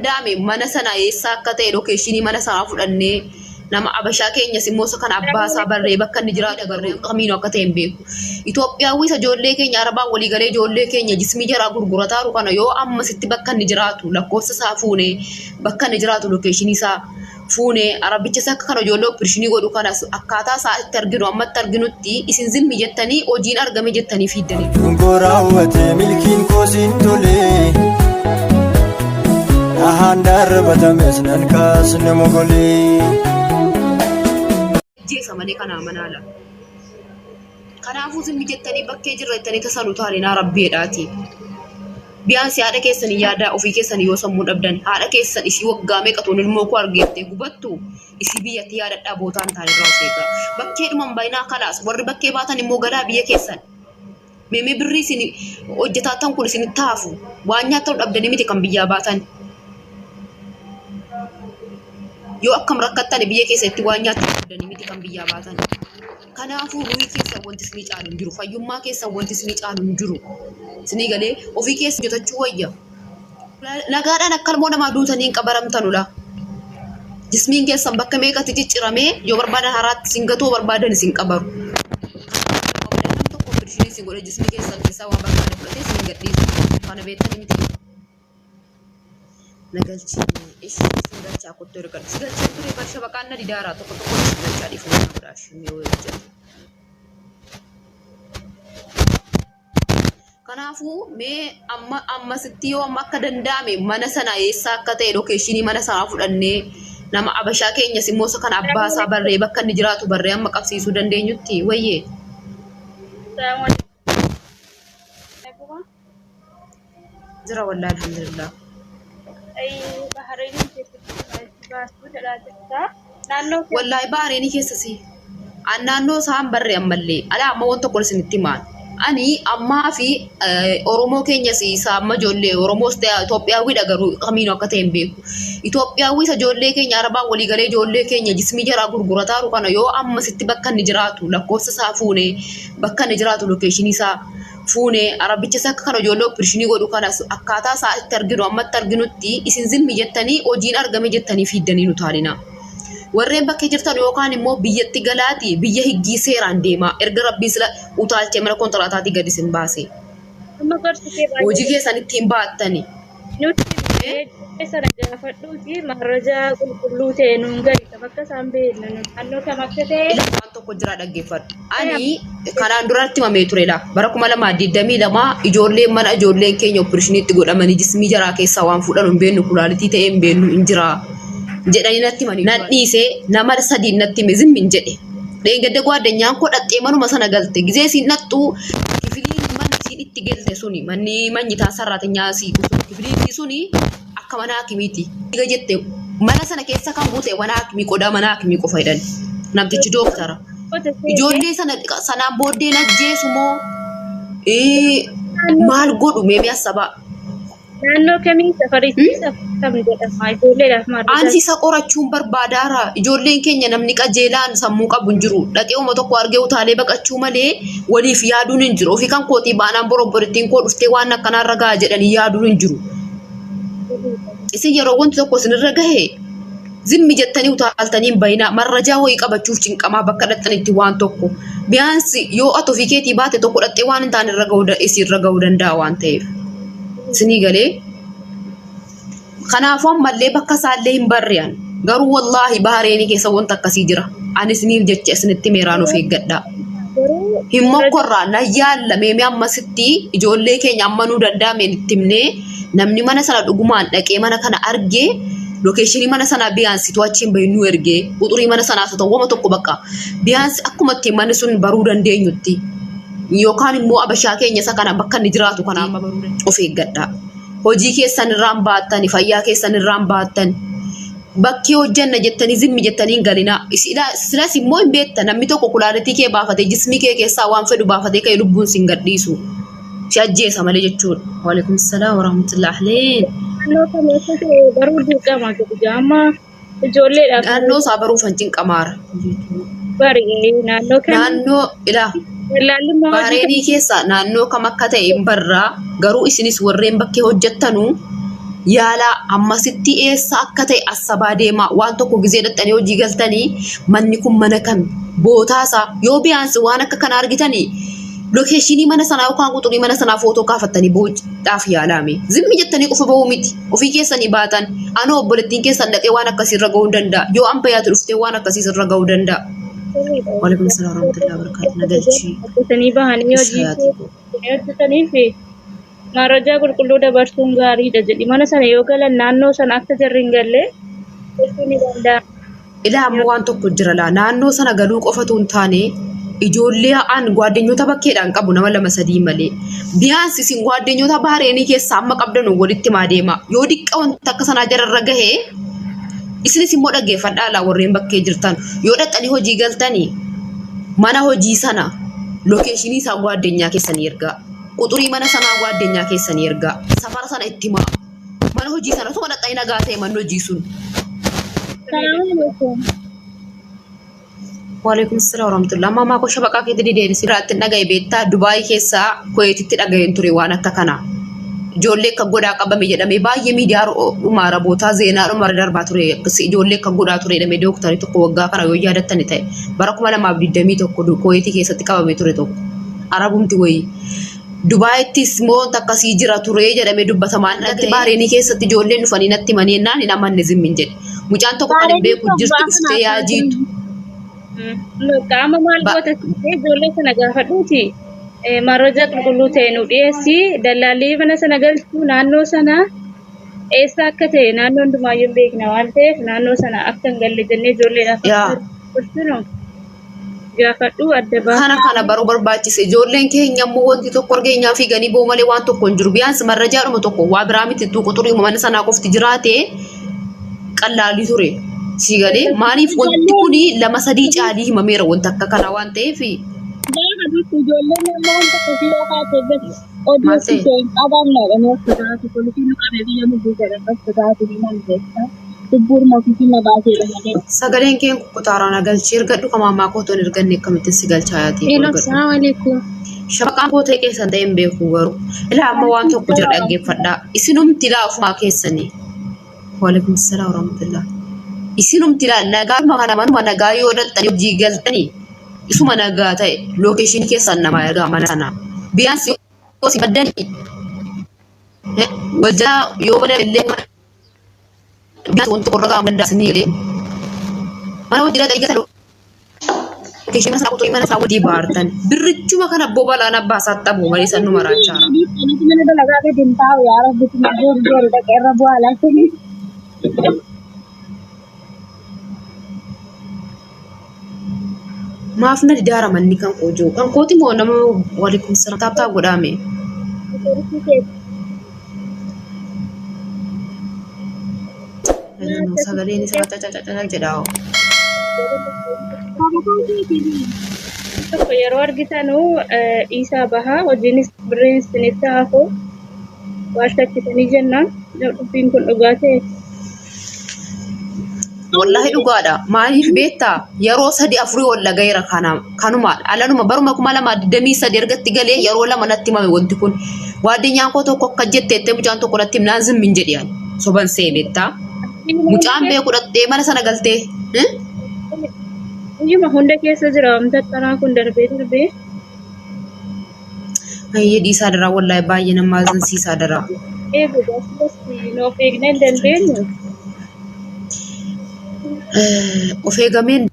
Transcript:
danda'ame mana sana eessa akka ta'e lokeeshinii mana sanaa fudhannee nama Abashaa keenyas immoo isa kana abbaa isaa barree bakka inni jiraatu barree kamiinuu akka ta'e hin beeku. Itoophiyaawwi isa ijoollee keenya Arabaan walii galee ijoollee keenya jismii jaraa gurgurataaru kana yoo ammasitti bakka inni jiraatu lakkoofsa isaa fuunee bakka inni jiraatu lokeeshinii isaa fuunee Arabichas akka kana ijoollee opereeshinii godhu kanas akkaataa isaa itti arginu ammatti arginutti isin zimmi jettanii hojiin argame jettanii fiiddanii. Abjuun koo raawwate milkiin koo siin tole. Dhahaan darbatames nan kaasne mogolee. Ajjeesa malee kanaa manaala. Kanaafuu zimmi jettanii bakkee jirra jettanii tasa nu taalinaa rabbiidhaati. Biyaansi haadha keessanii yaadaa ofii keessanii yoo sammuu dhabdan haadha keessan isii waggaa meeqatuun ilmoo koo argeettee gubattu isii biyyatti yaadadhaa bootaan taanirraa of eegaa. Bakkeedhuma hin bayinaa kalaas warri bakkee baatan immoo galaa biyya keessan. Meemee birrii isin hojjetaattan kun isinitti hafu waan nyaattan dhabdanii miti kan biyyaa baatan. Yoo akkam rakkattani biyya keessatti waan nyaattan dhabdanii miti kan biyyaa baatan. Kanaafuu ruhii keessan wanti isinii caalu hin jiru. Fayyummaa keessan wanti isinii caalu hin jiru. Isinii galee ofii keessa hojjetachuu wayya. Nagaadhaan akka ilmoo namaa duutanii hin qabaramtanu laa. Jismiin keessan bakka meeqatti cicciramee yoo barbaadan haraatti isin gatuu barbaadan isin qabaru. Nam tokko opereeshinii isin godhe jismii keessan keessaa waan barbaade fudhatee isin gadhiisu. Kana beektanii miti. Na galchii ishi isin galchaa kottu erga si galchee ture bar shabaqaan na didaaraa tokko tokko isin galchaa dhiifama na godhaa ishii yoo hojjetu. Kanaafuu mee amma ammasitti yoo amma akka danda'ame mana sana eessa akka ta'e lokeeshinii mana sanaa fudhannee nama abashaa keenyas immoo isa kana abbaa isaa barree bakka inni jiraatu barree amma qabsiisuu dandeenyutti wayyee. Jira wallahi alhamdulillah. Bahareenii keessatti baasuu jedhaa jirta. Naannoo kee Wallahi bahareenii keessa si. An naannoo isaan barre ammallee. Alaa amma waan tokko isinitti himaan. Ani ammaa fi Oromoo keenyas isa amma ijoollee Oromoos ta'e Itoophiyaawwiidha garuu kamiinuu akka ta'e hin beeku. Itoophiyaawwii isa ijoollee keenya Arabaan walii galee ijoollee keenya jismii jaraa gurgurataaru kana yoo ammasitti bakka inni jiraatu lakkoofsa isaa fuunee bakka inni jiraatu lokeeshinii isaa fuune arabichas akka kana ijoollee opereeshinii godhu kanas akkaataa isaa itti arginu ammatti arginutti isin zimmi jettanii hojiin argame jettanii fiiddanii nu taalinaa. Warreen bakkee jirtan yookaan immoo biyyatti galaati biyya higgii seeraan deemaa erga rabbiin sila utaalchee mana kontiraataatii gadi isin baase. Amma gorsi kee baay'ee Hojii keessan ittiin baattani. Nutti himee sana gaafadhuuti marrajaa qulqulluu ta'e nuun gahi kam akka isaan beeknu nu naannoo kam akka ta'e. Ilaa waan tokko jira dhaggeeffadhu. Ani kanaan duratti himamee ture laa bara 2022 ijoolleen mana ijoolleen keenya opereeshiniitti godhamanii jismii jaraa keessaa waan fuudhan hin beeknu kulaalitii ta'ee hin beeknu hin jira jedhanii natti himanii nan dhiise nama sadiin natti hime zimmin jedhe. Dheengadda gwaadanyaan koo dhaqxee manuma sana galte gizee isiin dhaqxu kifiliin manni isiin itti galte suni manni manyitaa sarraatinyaa sii sun kifiliin isii suni akka mana hakimiiti. Eega jette mana sana keessa kan guute mana hakimii qodaa mana hakimii qofa jedhan namtichi dooktara. Ijoollee sana sanaan booddee najjeesu moo maal godhu mee mee assabaa. Naannoo kamii safaritti kam jedhama ijoolleedhaaf maal Anis isa qorachuun barbaadaara. Ijoolleen keenya namni qajeelaan sammuu qabu hin jiru. Dhaqee uma tokko argee utaalee baqachuu malee waliif yaaduun hin jiru. Ofii kan kootii baanaan bor obboleettiin koo dhuftee waan akkanaarra ga'a jedhanii yaaduun hin jiru. Isin yeroo wanti tokko isinirra gahe zimmi jettanii utaaltanii hin bayinaa. Marrajaa wayii qabachuuf cinqamaa bakka dhaqxanitti waan tokko. Biyaansi yoo ati ofii keetii baate tokko dhaqxee waan hin taane irra ga'uu isinirra ga'uu danda'a waan ta'eef. Isinii galee. Kanaafuu ammallee bakka isaallee hin barre an. Garuu wallaahi Bahareenii keessa wanta akkasii jira. Ani isiniif jecha isinitti meeraan of eeggadhaa. Garuu Hin mokkorraa nan yaalla meemee ammasitti ijoollee keenya amma nuu danda'ameen itti himnee namni mana sana dhugumaan dhaqee mana kana argee lokeeshinii mana sanaa biyaansi to'achi hin bahin nu ergee quxurii mana sanaas haa ta'u wama tokko bakka biyaansi akkuma ittiin manni sun baruu dandeenyutti yookaan immoo abashaa keenya isa kana bakka inni jiraatu kana amma baruu dandeenyu of eeggadhaa. Hojii keessan irraan baattani, fayyaa keessan irraan baattani. Bakkee hojjanna jettanii zimmi jettanii hin galinaa. Silas immoo hin beekta namni tokko kulaalitii kee baafatee jismii kee keessaa waan fedhu baafatee ka'e lubbuun sin gadhiisu. Si ajjeesa malee jechuudha. Waalaikum salaam warahmatullahi ahleen. Naannoo kam akka ta'e baruu dirqama jedhu amma ijoolleedhaaf Naannoo isaa baruufan cinqamaara. bari naannoo kam Naannoo ilaa wallaalummaa hojii Bahareenii keessa naannoo kam akka ta'e hin barraa garuu isinis warreen bakkee hojjettanu Yaalaa ammasitti eessa akka ta'e assabaa deemaa waan tokko gizee dhaqxanii hojii galtanii manni kun mana kami bootaasaa yoo biyaansi waan akka kana argitanii lokeeshinii mana sanaa yookaan quxurii mana sanaa footoo kaafattanii boo'uudhaaf yaalaame. Zimmi jettanii qofa ba'uu miti. Ofii keessanii baatan anoo obboleettiin keessan dhaqee waan akkasii irra ga'uu danda'a. Yoo an bayaatu dhuftee waan akkasii irra ga'uu danda'a. Waalaikum salaam warahmatullahi wabarakatuh. Na galchii. Hojjetanii bahanii hojii Ishayaatii koo. hojjetanii fi maarrajaa qulqulluu dabarsuun gaariidha jedhi. Mana sana yoo galan naannoo sana akka jarri hin galle gochuu ni danda'ama. Ilaa amma waan tokko jira laa naannoo sana galuu qofatu hin taane ijoollee an gwaaddenyoota bakkeedhaan qabu nama lama sadii malee biyaansi isin gwaaddenyoota baareenii keessaa amma qabdan walitti maa deema yoo diqqa wanta akka sanaa jararra gahee isinis immoo dhaggeeffadhaa laa warreen bakkee jirtan yoo dhaqxanii hojii galtanii mana hojii sana lokeeshinii isaa gwaaddenyaa keessanii ergaa quxurii mana sanaa gwaaddenyaa keessanii ergaa safara sana itti himaa mana hojii sana osuma dhaqxanii nagaa ta'e manni hojii sun. Salaamu alaikum. Waalaikum salaam warahmatullah. Amma ammaa koo shabaqaa keetti dideeni sirraatti hin dhagaye beektaa Dubaay keessaa Kuweetitti dhagayeen ture waan akka kanaa. Ijoollee akka godhaa qabame jedhamee baay'ee miidiyaa dhuma Arabootaa zeenaa dhuma irra darbaa ture. Akkasii ijoollee akka godhaa ture jedhamee dooktarii tokko waggaa kana yoo yaadattani ta'e bara 2021 Kuweetii keessatti qabame ture tokko. Arabumti wayii. Dubaayittis immoo wanta akkasii jira ture jedhamee dubbatamaa natti Baareenii keessatti ijoolleen dhufanii natti himanii jennaan hin amanne zimmin jedhe. Mucaan tokko kan hin Baareenii beeku jirti waggaa dhuftee kana yaa jiitu. Qaama maal Ba goota ijoollee sana gaafadhuuti. Maarrajaa qulqulluu ta'e nu dhiyeessi. Dallaalli mana sana galchu naannoo sana eessa akka ta'e naannoo hundumaayyuu hin beekna waan ta'eef naannoo sana akka hin galle jennee ijoolleedhaaf yaa akka gochinu gaafadhu adda kana baafna. kana baruu barbaachise. Ijoolleen keenya immoo wanti tokko argeenyaa fiiganii ba'u malee waan tokko hin jiru. Biyaansi marrajaadhuma tokko waa biraa miti tuqu xurii mana sanaa qofti jiraate qallaalii ture. Si galee maaliif wanti Ijoolleen kuni lama sadii caalii himameera wanta akka kanaa waan ta'eef gaafa dhuftu ijoolleen naannoo wanta akkasii yoo kaate maal ta'e? odeessite hin qabamnedha ni sodaatu poolisiin nu qabee biyya nu buusedha ni sodaatu ni malleessa lubbuun ofiitiin na baaseedha malee. Sagaleen keen kukkutaaraan na galchee ergadhu kan maamaa koo otoo hin erganne akkamittiin si galchaa yaatii koo Hello, ergadhu. assalamu alaikum. Shafaqaan koo ta'e keessan ta'e hin beeku garuu. Ilaa amma waan tokko jira dhaggeeffadhaa. Isinumti ilaa ofumaa keessanii. Waalaikum salaam warahmatullah. Isinumti ilaa nagaa kana manuma nagaa yoo dhaqxanii hojii galtanii isuma nagaa ta'e lookeeshinii keessan namaa ergaa mana sanaa. Biyaansi yoo si baddanii wajjaa yoo badan illee biyaansi wanti tokko irra ga'amuu danda'a isinii galee. Mana hojii dhaqxanii galtan lookeeshinii mana sanaa qotuu mana sanaa wajjii baartan. Birrichuma kana abboo balaan abbaa isaatti dhabuu malee san nu maraachaara. Ani mana dalagaa gadi hin taa'u yaa rabbi tuma boru boru dhaqee irra bu'aa laatanii. Maaf na didaara manni kan koo jiru. Kan kooti moo nama walikum salaam taap taap godhaame. I don't know, sagaleen isaa cacacacaca jedha. Tokko yeroo argitanuu dhiisaa bahaa hojiinis birriin isinitti hafu waan shakkitanii jennaan yoo dubbiin kun dhugaa ta'e. Wallahi dhugaadha. Maaliif beektaa? Yeroo sadi afurii ol dhagayeera kana kanuma alanuma baruma 2023 ergatti galee yeroo lama natti himame wanti kun. Waaddinyaan koo tokko akka jetteettee mucaan tokko natti himnaan zimmin jedhi ani. Soban see beektaa? Mucaan beeku dhaqxee mana sana galtee. Guyyuma hunda keessa jira wanta akkanaa kun darbee darbee. Hayyee dhiisaa daraa wallahi baay'ee nama azinsiisaa daraa. Eegu gaafas nu of eegnee hin dandeenyu. Of eegameen